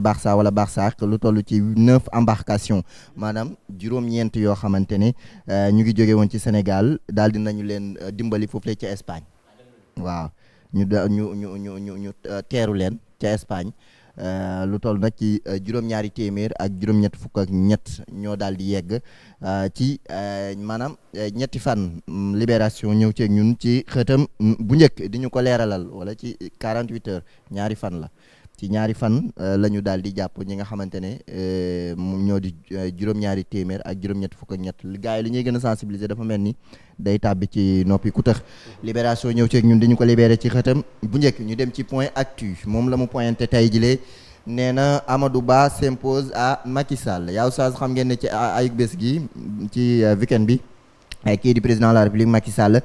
Barça wala Barsac lu toll ci 9 embarcations maanaam juróom-ñeent yoo xamante ne ñu ngi jóge woon ci Sénégal daal di nañu leen dimbali foofu ca Espagne waaw ñu teeru leen ca Espagne lu toll nag ci juróom-ñaari téeméer ak juróom-ñett fukk ak ñett ñoo daal di yegg ci maanaam ñetti fan Libération ñëw ceeg ñun ci xëtam bu njëkk di ñu ko leeralal wala ci 48 heures ñaari fan la. ci ñaari fan la ñu daal di jàpp ñi nga xamante ne ñoo di juróom-ñaari téeméer ak juróom-ñett fukk ak ñett gars yi li ñuy gën a sensibiliser dafa mel ni day tàbbi ci noppi ku tëx Libération ñëw ceeg ñun dañu ko libéré ci xëtam bu njëkk ñu dem ci point actu moom la mu pointé tey jilee nee na Amadou Ba s'impose à Macky Sall yow saa xam ngeen ne ci ayug bés gi ci weekend bi kii di président de la République Macky Sall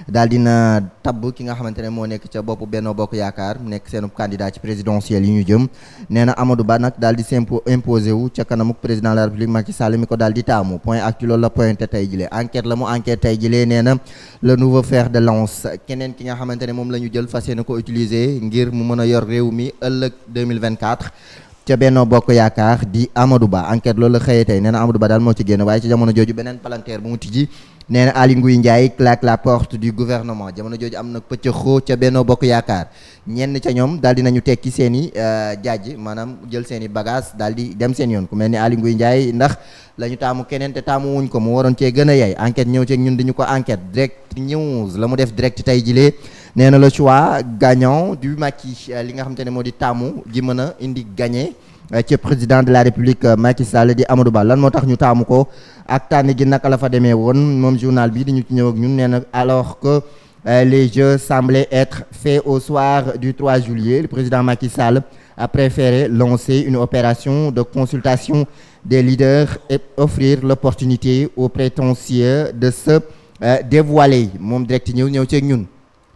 daal dina tabb ki nga xamante ne moo nekk ca boppu Benno Bokk Yaakaar nekk seenu candidat ci présidentielle yi ñu jëm nee na Amadou Ba nag daal di imposé wu ca kanamuk président de la République Macky Sall mi ko daal di taamu point actu loolu la pointé tey jile enquête la mu enquête tey jile nee na le nouveau fer de lance keneen ki nga xamante ne moom la ñu jël fas yéene ko utiliser ngir mu mën a yor réew mi ëllëg 2024 ca Benno Bokk Yaakaar di Amadou Ba enquête loolu la xëyee tey nee na Amadou Ba daal moo ci génn waaye ci jamono jooju beneen palanteer bu mu tijji nee na Aly Ngouille Ndiaye claque la porte du gouvernement jamono jooju am na pëccëxoo ca Benno Bokk Yaakaar ñenn ca ñoom daal di nañu tekki seen i jaaj maanaam jël seen i bagage daal di dem seen yoon ku mel ni Aly Ngouille Ndiaye ndax la ñu taamu keneen te taamu wuñ ko mu waroon cee gën a yey enquête ñëw ceeg ñun dañu ko enquête direct news la mu def direct tey jilee nee na le choix gagnant du Macky li nga xamante ne moo di taamu gi mën a indi gagné ci président de la République Macky Sall di Amadou Ba lan moo tax ñu taamu ko ak tànn gi naka la fa demee woon moom journal bi dañu ci ñëw ak ñun nee na alors que les jeux semblaient être faits au soir du 3 juillet le président Macky Sall a préféré lancer une opération de consultation des leaders et offrir l'opportunité aux prétentieux de se dévoiler moom direct ñëw ceeg ñun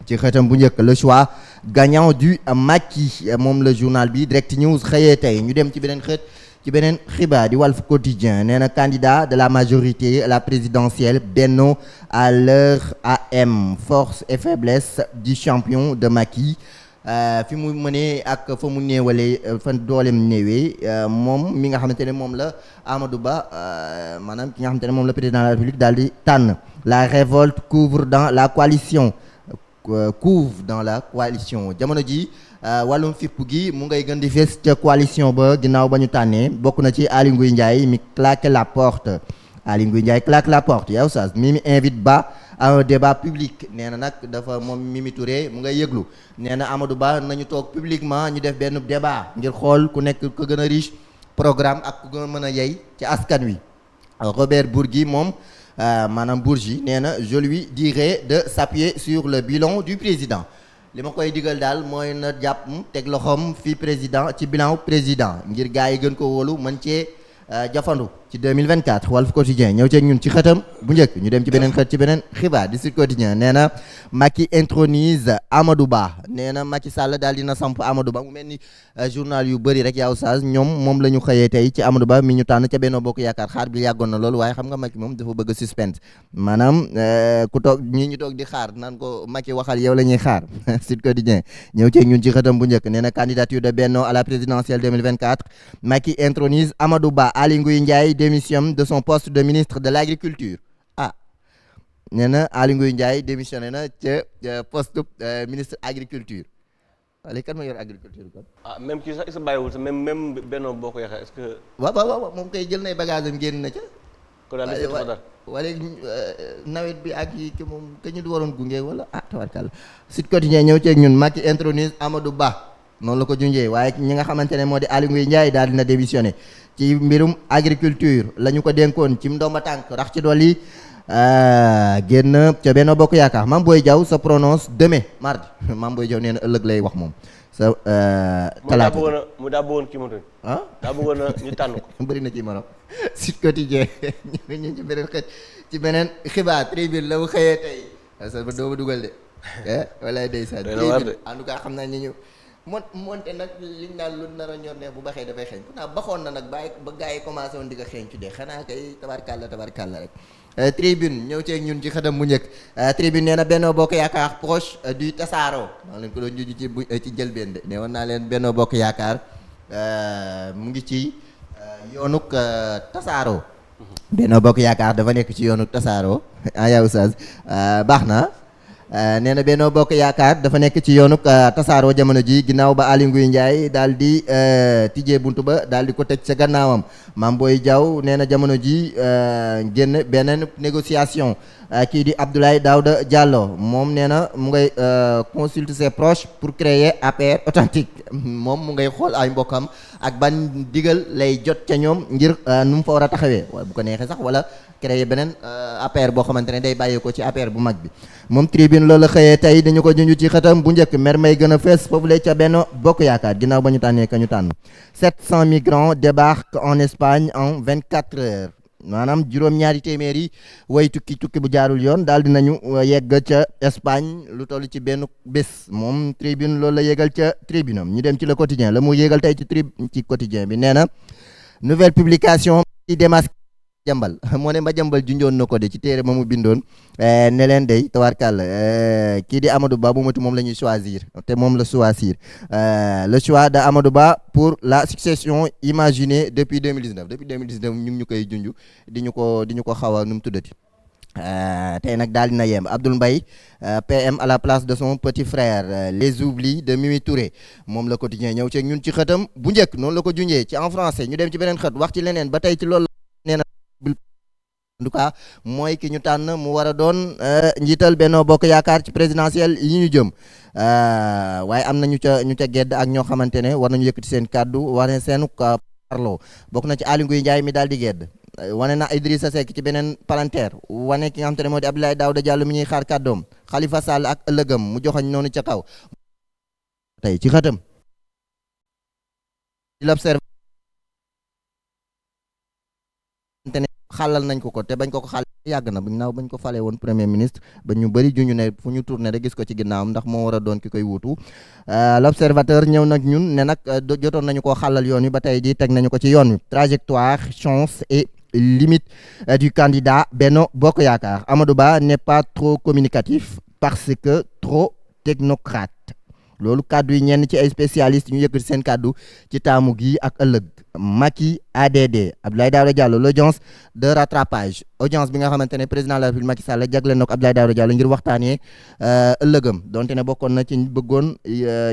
ci xëtam bu njëkk le choix gagnant du Macky moom le journal bi direct news xëyee tey ñu dem ci beneen xët ci beneen xibaar di Walf Quotidien nee na candidat de la majorité à la présidentielle Benno à l'heure AM force et faiblesse du champion de Macky fi mu mënee ak fa mu néewalee fa dooleem néewee moom mi nga xamante ne moom la Amadou Ba maanaam ki nga xamante ne moom la président de la République daal di tànn la révolte couvre dans la coalition jamono ji wàllum fipp gi mu ngay gën di fees ca coalition ba ginnaaw ba ñu tànnee bokk na ci Aly Ngouille Ndiaye mi claque la porte Aly Ngouille Ndiaye claque la porte yow saas mi invite Ba à un débat public nee na nag dafa moom Mimi Touré mu ngay yëglu nee na Amadou Ba nañu toog publiquement ñu def benn débat ngir xool ku nekk ko gën a riche programme ak ku gën a mën a yey ci askan wi Robert Bourgi moom maanaam Bourgi nee na je lui dirai de s'appuyer sur le bilan du président li ma koy digal daal mooy na jàpp teg loxoom fii président ci bilan président ngir gars yi gën ko wóolu mën cee jafandu ci 2024 Walf Quotidien ñëw ceeg ñun ci xëtam bu njëkk ñu dem ci beneen xët ci beneen xibaar di Sud Quotidien nee na Macky intronise Amadou Ba nee na Macky Sall daal dina samp Amadou Ba mu mel ni journal yu bëri rek yaw saas ñoom moom la ñu xëyee tey ci Amadou Ba mi ñu tànn ca Benno Bokk Yaakaar xaar bi yàggoon na loolu waaye xam nga Macky moom dafa bëgg suspense maanaam ku toog ñu toog di xaar naan ko Macky waxal yow la ñuy xaar Sud Quotidien ñëw ceeg ñun ci xëtam bu njëkk nee na candidature de Benno à la présidentielle 2024 Macky intronise Amadou Ba Aly Ngouille Ndiaye démissionne de son poste de ministre de l'agriculture nee na Aly Ngouille Ndiaye démissionné na ca poste ministre agriculture léegi kan ma yor agriculture kon même kii sax est-ce que bàyyiwul sax même Benno Bokk Yaakaar est-ce que waaw moom koy jël nay bagage am génn na ca ko daal di fa dara wala nawet bi ak yi ki moom ke ñu waroon gunge wala tabarkàlla Sud Quotidien ñëw ceeg ñun Macky intronise Amadou Ba noonu la ko junjee waaye ñi nga xamante ne moo di Aly Ngouille Ndiaye daal dina démissionné ci mbirum agriculture la ñu ko dénkoon ci ndomba tànk rax ci dolli génn ca Benno Bokk Yaakaar Mame Boye Diaw se prononce demain mardi Mame Boye Diaw nee na ëllëg lay wax moom sa talaata mu daa bëggoon kii moom daa bëggoon ñu tànn ko bëri na ci morom Sud Quotidien ñu ci beneen ci beneen xibaar tribune la mu xëyee tey sa ba doomu dugal de walaay ndeysaan tribune en tout cas xam naa ñu moonte nag liñ naan lu nar a ñor ne bu baxee dafay xeeñ pourtant baxoon na nag bàyyi ba gars yi commencé woon di ko xeeñ ci dee xanaa kay tabarkàlla rek tribune ñëw ceeg ñun ci xëtam mu njëkk tribune nee na Benno Bokk Yaakaar proche du tasaaroo maa leen ko doon juju ci njëlbeen de ne woon naa leen Benno Bokk Yaakaar mu ngi ci yoonuk tasaaroo. Benno Bokk Yaakaar dafa nekk ci yoonuk tasaaroo ah yaa Oustaz baax na. nee na Benno Bokk Yaakaar dafa nekk ci yoonu tasaaroo jamono ji ginnaaw ba Aly Ngouille Ndiaye daal di tijjee buntu ba daal di ko tëj sa gannaawam Mame Boye Diaw nee na jamono ji génn beneen négociation kii di Abdoulaye Daouda Diallo moom nee na mu ngay consulter ses proches pour créer APR authentique moom mu ngay xool ay mbokkam ak ban digal lay jot ca ñoom ngir nu mu fa war a taxawee waaye bu ko neexee sax wala créer beneen APR boo xamante ne day bàyyeekoo ci APR bu mag bi moom tribune loolu la xëyee tey dañu ko junj ci xëtam bu njëkk mer may gën a fees foofu la ca Benno Bokk Yaakaar ginnaaw ba ñu tànnee ka ñu tànn 700 migrants débarquent en Espagne en 24 heures maanaam juróom-ñaari téeméeri way tukki bu jaarul yoon daal dinañu yegg ca Espagne lu toll ci benn bés moom tribune loolu la yégal ca tribune am ñu dem ci le quotidien la mu yégal tey ci quotidien bi nee na nouvelle publication ci démasqué jambal moo ne ma jambal junjoon na ko de ci téere ma mu bindoon ne leen day tawarkàll kii di Amadou Ba bu matu moom la ñuy choisir te moom la choisir le choix de Amadou Ba pour la succession imaginée depuis 2019 ñu ngi ñu koy junj di ñu ko xaw a nu mu tuddati tey nag daal dina yem Abdoul Mbaye PM à la place de son petit frère les oublis de Mimi Touré moom la quotidien ñëw ci ñun ci xëtam bu njëkk noonu la ko junjee ci en français ñu dem ci beneen xët wax ci leneen ba tey ci loolu nee na en tout cas mooy ki ñu tànn mu war a doon njiital Benno Bokk Yaakaar ci présidentielle yi ñu jëm waaye am na ñu ca gedd ak ñoo xamante ne war nañu yëkkati seen kàddu wane seenu parlo bokk na ci Aly Ngouille Ndiaye mi daal di gedd wane na Idrissa Seck ci beneen palanteer wane ki nga xamante ne moo di Abdoulaye Daouda Diallo mi ñuy xaar kàddoom Khalifa Sall ak ëllëgam mu joxoñ noonu ca kaw tey ci xëtam ci l'observateur xàllal nañ ko te bañ ko xàll yàgg na ginnaaw bañ ko falee woon premier ministre ba ñu bëri juñu ne fu ñu tourné rek gis ko ci ginnaawam ndax moo war a doon ki koy wuutu l'observateur ñëw nag ñun ne nag jotoon nañu koo xàllal yoon wi ba tey ji teg nañu ko ci yoon wi trajectoire chance et limite du candidat Benno Bokk Yaakaar Amadou Ba n'est pas trop communicatif parce que trop technocrate loolu kàddu yi ñenn ci ay spécialistes ñu yëkkati seen kàddu ci taamu gi ak ëllëg Macky ADD Abdoulaye Daouda Diallo l'audience de rattrapage audience bi nga xamante ne président de la République Macky Sall jagleel na ko Abdoulaye Daouda Diallo ngir waxtaanee ëllëgam donte ne bokkoon na ci bëggoon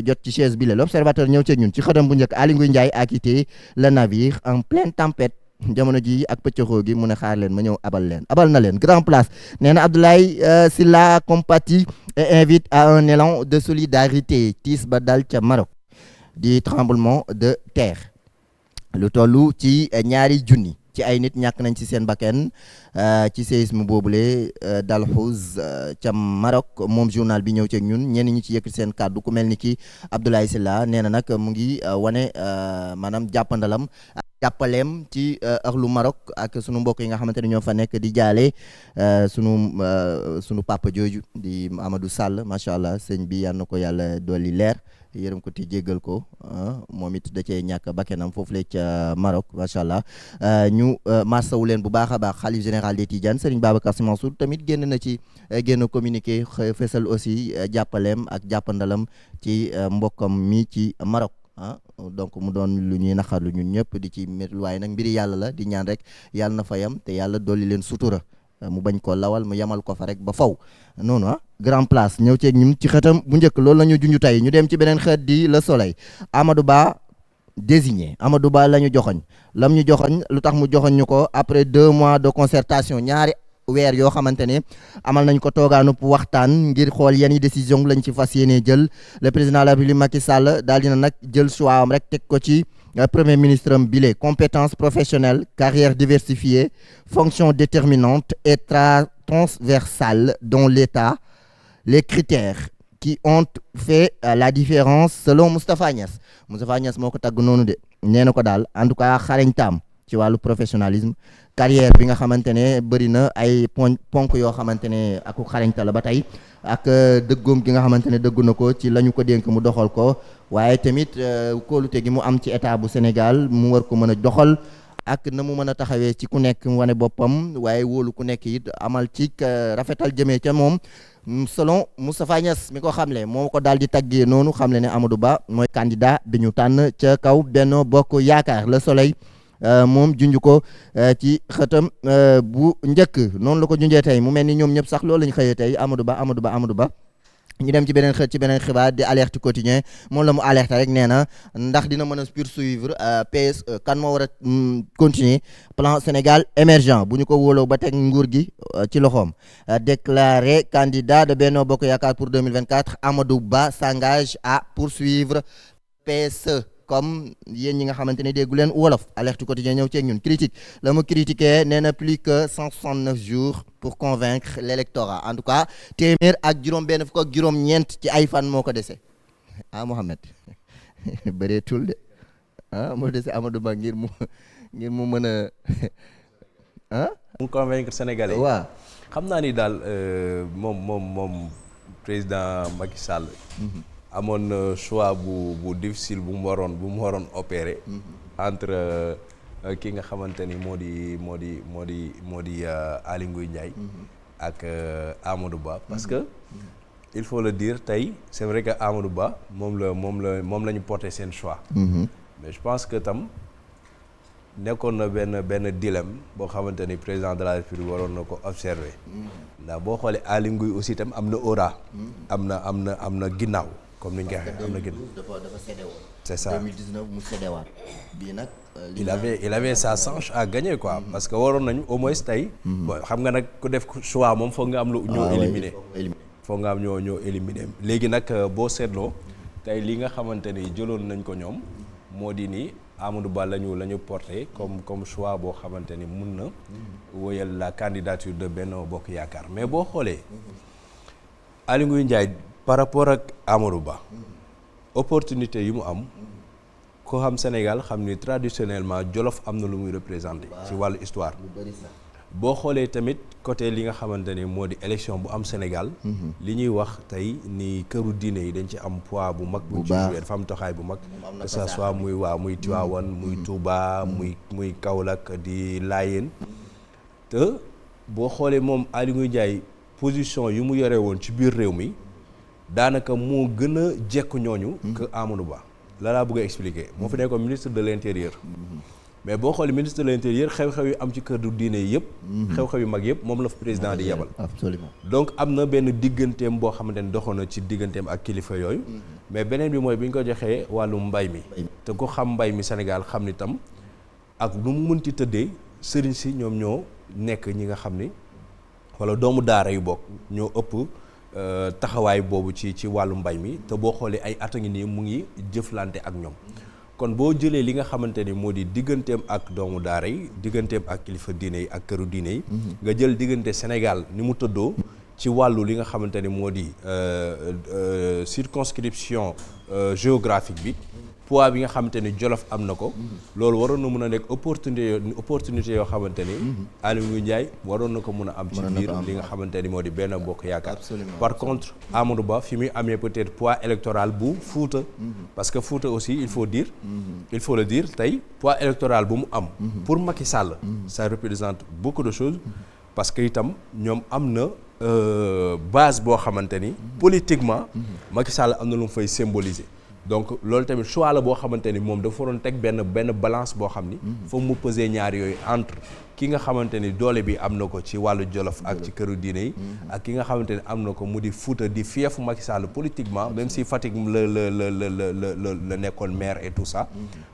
jot ci chaise bi la l'observateur ñëw ci ñun ci xëtam bu njëkk Aly Ngouille Ndiaye a quitté le navire en pleine tempête jamono ji ak pëccëxoo gi mu ne xaar leen ma ñëw abal na leen grand place nee na Abdoulaye Sylla compatit et invite à un élan de solidarité tiis ba dal ca Maroc di tremblement de terre lu tollu ci ñaari junni ci ay nit ñàkk nañ ci seen bakken ci séisme boobule dal Houz ca Maroc moom journal bi ñëw ci ñun ñenn ñi ci yëkkati seen kàddu ku mel ni ki Abdoulaye Sylla nee na nag mu ngi wane maanaam jàppandalam jàppaleem ci axlu Maroc ak sunu mbokk yi nga xamante ne ñoo fa nekk di jaale sunu papa jooju di Amadou Sall macha allah sëñ bi yal na ko yàlla dolli leer yërëm ko ti jéggal ko moom it da cee ñàkk bakkenam foofu la ca Maroc macha allah ñu masawu leen bu baax a baax xalif général des Tidianes Serigne Babacar Sy Mansour tamit génn na ci génn communiqué fesal aussi jàppaleem ak jàppandalam ci mbokkam mi ci Maroc. donc mu doon lu ñuy naxarlu ñun ñëpp di ci métti waaye nag mbiri yàlla la di ñaan rek yàlla na fa yam te yàlla dolli leen sutura mu bañ ko lawal mu yamal ko fa rek ba faw noonu grand place ñëw ceeg ñun ci xëtam bu njëkk loolu la ñu junj tey ñu dem ci beneen xët di Le Soleil Amadou Ba désigné Amadou Ba la ñu joxoñ lam ñu joxoñ lu tax mu joxoñ ñu ko après 2 mois de concertation ñaari weer yoo xamante ne amal nañ ko toogaanu waxtaan ngir xool yenn décision lañ ci fas yéene jël le président de la République Macky Sall daal dina nag jël choix am rek teg ko ci premier ministre am bile compétences professionnelles carrière diversifiée fonction déterminante et transversale dans l'État les critères qui ont fait la différence selon Moustapha Niass moo ko tagg noonu de nee na ko daal en tout cas xarañtaam ci wàllu professionnalisme carrière bi nga xamante ne bëri na ay ponk yoo xamante ne ak xarañta la ba tey ak dëggoom gi nga xamante ne dëggu na ko ci la ñu ko dénk mu doxal ko waaye tamit kóolute gi mu am ci état bu Sénégal mu war ko mën a doxal ak na mu mën a taxawee ci ku nekk wane boppam waaye wóolu ku nekk it amal ci rafetal jëmee ca moom selon Moustapha Niasse mi ko xamle moo ko daal di taggee noonu xamle ne Amadou Ba mooy candidat bi ñu tànn ca kaw Benno Bokk Yaakaar. Le Soleil moom junj ko ci xëtam bu njëkk noonu la ko junjee tey mu mel ni ñoom ñëpp sax loolu la ñu xëyee tey Amadou Ba ñu dem ci beneen xibaar di alerte quotidien moom la mu alerte rek nee na ndax dina mën a poursuivre PSE kan moo war a continuer plan Sénégal émergent bu ñu ko wóoloo ba teg nguur gi ci loxoom. Déclaré candidat de Benno Bokk Yaakaar pour 2024 Amadou Ba s'engage à poursuivre PSE. Comme yéen ñi nga xamante ne déggu leen wolof alerte quotidien ñëw ceeg ñun critique la mu critiqué nee na plus que 169 jours pour convaincre l'électorat en tout cas téeméer ak juróom-benn fukk ak juróom-ñeent ci ay fan moo ko dese Mohamed bëreetul de moo dese Amadou Ba ngir mu mën a mu convaincre sénégalais. waaw xam naa ni daal moom président Macky Sall. amoon choix bu difficile bu mu waroon opérer entre ki nga xamante ni moo di Aly Ngouille Ndiaye ak Amadou Ba parce que il faut le dire tey c'est vrai que Amadou Ba moom la ñu porté seen choix mais je pense que tam nekkoon na benn dilemme boo xamante ni président de la République waroon na ko observer ndax boo xoolee Aly Ngouille aussi tam am na aura am na ginnaaw comme ni ñu koy waxee am na gën dafa séddewoon. c'est ça 2019 mu séddewaat bii nag. il avait sa chance à gagner quoi. parce que waroon nañu au moins tey. bon xam nga nag ku def choix moom foog nga am lu ñoo éliminer. foog nga am ñoo éliminer léegi nag boo seetloo tey li nga xamante ni jëloon nañ ko ñoom moo di ni Amadou Ba la ñu porté comme choix boo xamante ni mun na woyal la candidature de Benno Bokk Yaakaar mais boo xoolee Aly Ngouille Ndiaye. par rapport ak Amadou Ba opportunité yi mu am ko xam Sénégal xam ni traditionnellement Jolof am na lu muy représenté ci wàllu histoire boo xoolee tamit côté li nga xamante ne moo di élection bu am Sénégal li ñuy wax tey ni këru diine yi dañ ci am poids bu mag bu ci joué dafa am taxawaay bu mag que ça soit muy Tivaouane muy Touba muy Kaolack di Layène te boo xoolee moom Aly Ngouille Ndiaye position yu mu yore woon ci biir réew mi daanaka moo gën a jekk ñooñu que Amadou Ba la laa bëgg a expliquer moo fi nekkoon ministre de l'intérieur mais boo xoolee ministre de l'intérieur xew-xew yu am ci kër du diine yi yëpp xew-xew yu mag yëpp moom la fa président di yebal absolument donc am na benn digganteem boo xamante ni doxoon na ci digganteem ak kilifa yooyu mais beneen bi mooy bi ñu ko joxee wàllu mbay mi te ko xam mbay mi Sénégal xam ni tam ak nu mu mënti tëddee sëriñ si ñoom ñoo nekk ñi nga xam ni wala doomu daara yu bokk ñoo ëpp taxawaay boobu ci wàllu mbay mi te boo xoolee ay at a ngi nii mu ngi jëflante ak ñoom kon boo jëlee li nga xamante ni moo di digganteem ak doomu daara yi digganteem ak kilifa diine yi ak këru diine yi nga jël diggante Sénégal ni mu tëddoo ci wàllu li nga xamante ni moo di circonscription géographique bi poids bi nga xamante ni Jolof am na ko loolu waroon na mën a nekk opportunité yoo xamante ni Aly Ngouille Ndiaye waroon na ko mën a am ci biir li nga xamante ni moo di Benno Bokk Yaakaar par contre Amadou Ba fi muy amee peut-être poids électoral bu Fouta parce que Fouta aussi il faut le dire tey poids électoral bu mu am pour Macky Sall ça représente beaucoup de choses parce que itam ñoom am na base boo xamante ni politiquement Macky Sall am na lu mu fay symboliser donc loolu tamit choix la boo xamante ni moom dafa waroon teg benn balance boo xam ni foog mu peser ñaar yooyu entre ki nga xamante ni doole bi am na ko ci wàllu Jolof ak ci këru diine yi ak ki nga xamante ni am na ko mu di Fouta di fiefu Macky Sall politiquement même si Fatick la nekkoon maire et tout ça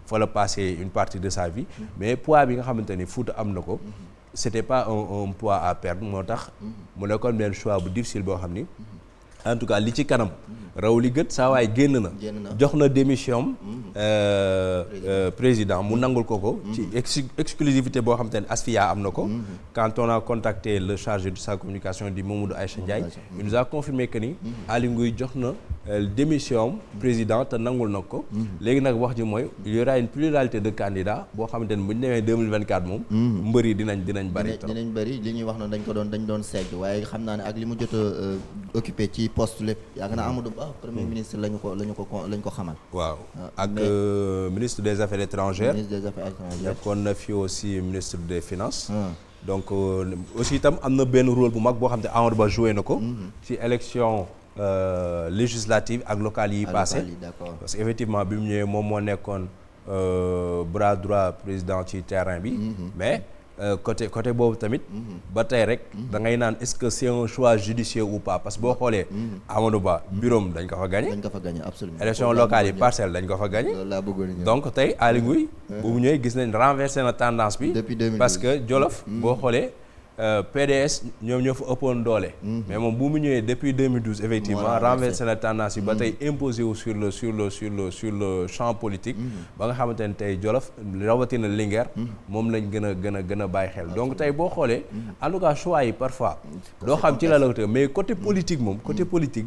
fa la passer une partie de sa vie mais poids bi nga xamante ni Fouta am na ko c'était pas un poids à perdre moo tax mu nekkoon benn choix bu difficile boo xam ni en tout cas li ci kanam raw li gët saa waay génn na jox na démission président mu nangul ko ci exclusivité boo xam te ne Asfiya am na ko quand on a contacté le chargé de sa communication di Mamadou Aïcha Ndiaye il nous a confirmé que ni Aly Ngouille jox na démission président te nangul na ko léegi nag wax ji mooy il y aura une pluralité de candidats boo xamante ne bu ñu demee 2024 moom mbër yi dinañ bëri li ñuy wax noonu dañ doon segg waaye xam naa ne ak li mu jot occupé ci poste lépp yaakaar naa Amadou Ba premier ministre lañu ko xamal. waaw ak ministre des affaires étrangères. nekkoon na fi aussi ministre des finances. donc aussi itam am na benn rôle bu mag boo xam ne Amadou Ba joué na ko. ci élection législative ak locales yi passé parce que effectivement bi mu ñëwee moom moo nekkoon bras droit président ci terrain bi. mais côté boobu tamit. ba tey rek da ngay naan est-ce que c'est un choix judicieux ou pas parce que boo xoolee. Amadou Ba bureau dañ ko fa gagné. Absolument. élection locale yi parcelle dañ ko fa gagné. donc tey Aly Ngouille bu mu ñëwee gis nañ renversé na tendance bi. depuis 2012 parce que Jolof boo xoolee. PDS ñoom ñoo fa ëppoon doole. mais moom bu mu ñëwee depuis 2012 effectivement renversé na tendance yi ba tey imposé wu sur le champ politique. ba nga xamante ne tey Jolof rawatina Linguère. moom lañ gën a bàyyi xel donc tey boo xoolee. en tout cas choix yi parfois. doo xam ci la mais côté politique moom côté politique.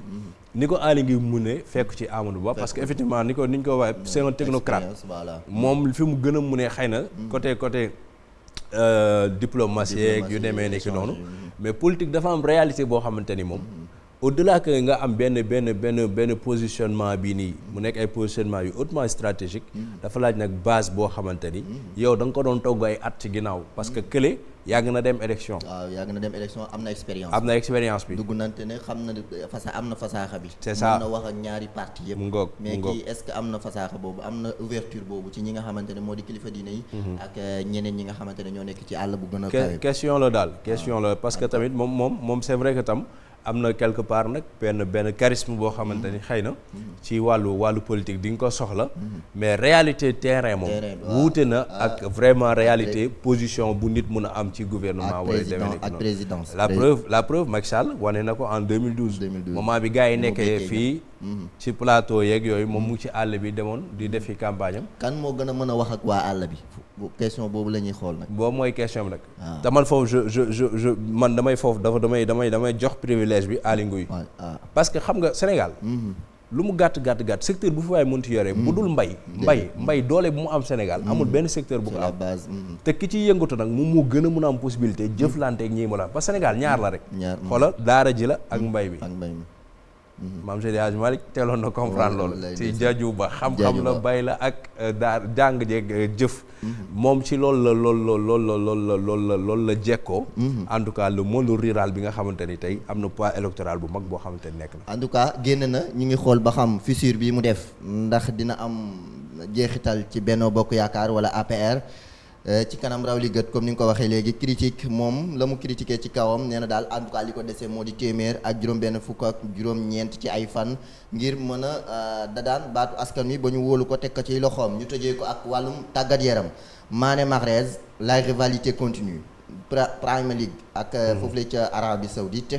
ni ko Aly Ngouille mu ne fekk ci Amadou Ba parce que effectivement ni ñu ko waxee c'est un technocrate. moom fi mu gën a mu ne xëy na côté. Diplomatie yu demee nekk noonu mais politique dafa am réalité boo xamante ni moom au-delà que nga am benn positionnement bii nii mu nekk ay positionnement yu hautement stratégique dafa laaj nag base boo xamante ni yow da nga ko doon togg ay at ci ginnaaw parce que kële yàgg na dem élection. waaw yàgg na dem élection am na expérience. am na expérience bi. dugg nante ne xam na am na fasaaxa bi. c'est ça mën na wax ak ñaari parti yëpp. mu ngoog mais kii est-ce que am na fasaaxa boobu am na ouverture boobu ci ñi nga xamante ne moo di kilifa diine yi. ak ñeneen ñi nga xamante ne ñoo nekk ci àll bu gën a kawe. question la daal question la parce que tamit moom c'est vrai que tam. am na quelque part nag benn charisme boo xamante ni xëy na ci wàllu politique di nga ko soxla mais réalité terrain moom wuute na ak vraiment réalité position bu nit mun a am ci gouvernement wala demee ak présidence la preuve Macky Sall wane na ko en 2012 moment bi gars yi nekkee fii ci plateau yeeg yooyu moom mu ngi ci àll bi demoon di defi campagne am kan moo gën a mën a wax ak waa àll bi question boobu la ñuy xool nag boobu mooy question bi nag te man foofu je man damay foofu damay jox privilège bi Aly Ngouille parce que xam nga Sénégal lu mu gàtt secteur bu fi waaye mënti yore bu dul mbay doole bu mu am Sénégal amul benn secteur bu ko am te ki ci yëngatu nag moom moo gën a mën a am possibilité jëflante ak ñii mu la parce que Sénégal ñaar la rek xoola daara ji la ak mbay bi maam Seydi Hadji Malick teeloon na comprendre loolu ci jaaju ba xam-xam la bay la ak daar jàng jeeg jëf moom ci loolu la jekkoo en tout cas le monde rural bi nga xamante ni tey am na poids électoral bu mag boo xamante ni nekk na en tout cas génn na ñu ngi xool ba xam fissure bi mu def ndax dina am jeexital ci Benno Bokk Yaakaar wala APR ci kanam raw li gët comme ni nga ko waxee léegi critique moom la mu critiqué ci kawam nee na daal en tout cas li ko desee moo di téeméer ak juróom-benn fukk ak juróom-ñeent ci ay fan ngir mën a dadaan baatu askan wi ba ñu wóolu ko teg ko ci loxoom ñu tëjee ko ak wàllum tàggat yaram Mané Mahrez la rivalité continue Premier League ak foofu la ca Arabie Saoudite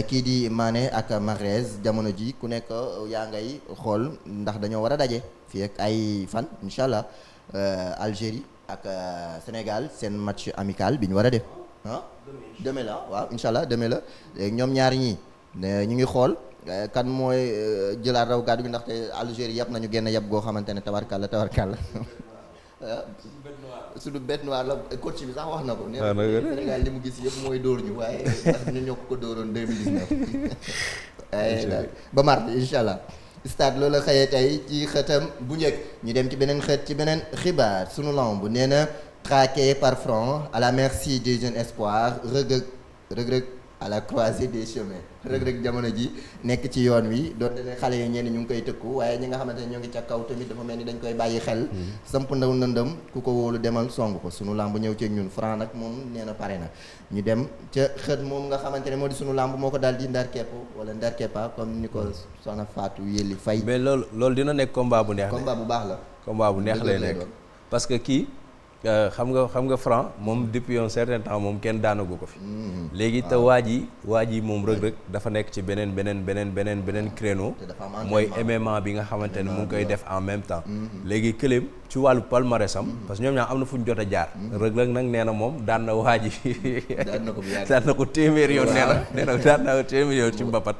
kii di Mané ak Mahrez jamono ji ku nekk yaa ngay xool ndax dañoo war a daje fii ak ay fan incha allah Algérie ak Sénégal seen match amical bi ñu war a def demain la waaw incha allah demain la ñoom ñaar ñi ñu ngi xool kan mooy jëlaat raw gàddu gi ndaxte Algérie yàpp nañu genn yàpp goo xamante ne tabarkalla suñu bête noire la coach bi sax wax na ko nee na Sénégal li mu gis yëpp mooy dóor ñu waaye ndax ñu ñoo ko dóoroon 2019 ba mardi incha allah stade loolu la xëyee tey ci xëtam bu njëkk ñu dem ci beneen xët ci beneen xibaar sunu lamb nee na traqué par Franc à la merci des jeunes espoirs Reug à la croisée des chemins Reug jamono ji nekk ci yoon wi doonte ne xale yi ñenn ñu ngi koy tëkku waaye ñi nga xamante ne ñoo ngi ca kaw tamit dafa mel ni dañ koy bàyyi xel samp ndaw ndëndëm ku ko wóolu demal song ko sunu lamb ñëw ci ñun Franc nag moom nee na pare na ñu dem ca xët moom nga xamante ne moo di sunu lamb moo ko daal di ndar kepp wala ndar keppa comme ni ko soxna Fatou Yelli Faye mais loolu dina nekk combat bu neex combat bu baax la combat bu neex lay nekk parce que kii xam nga Franc moom depuis un certain temps moom kenn daanagu ko fi léegi te waa ji moom Reug dafa nekk ci beneen créneau mooy MMA bi nga xamante ne mu ngi koy def en même temps léegi këleem ci wàllu palmarès am parce que ñoom ñaar am na fu ñu jot a jaar. Reug Reug nag nee na moom daan na waa ji. daan na ko bu yàgg daan na ko téeméer yoon nee na daan na ko téeméer yoon ci mbapat.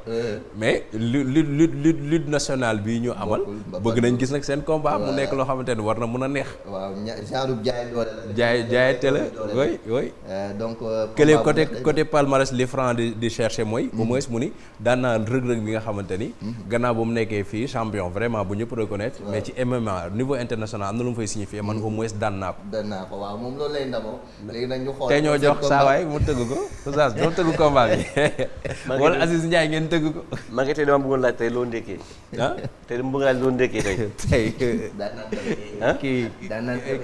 mais lutte nationale bii ñu amal. bëgg nañ gis nag seen combat mu nekk loo xamante ni war na mun a neex. waaw genre jaay doole la. jaay teel a oui. donc. kële côté palmarès li Franc di chercher mooy. au moins mu ni daan naa Reug Reug bi nga xamante ni. gannaaw ba mu nekkee fii champion vraiment bu ñëpp reconnaître mais ci MMA niveau international am na lu mu fay signifier man au moins daan naa ko. waaw moom loolu lay ndamoo. léegi nag ñu xool tey ñoo jox saa waay mu tëgg ko Oustaz doo tëgg combat bi. wala Aziz Ndiaye ngeen tëgg ko. maa ngi tey dama bëggoon laaj tey loo ndékkee. tey dama bëgg laaj loo ndékkee tey.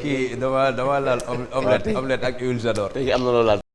kii dama laal omelette ak huile j'adore. tey am na loo laal.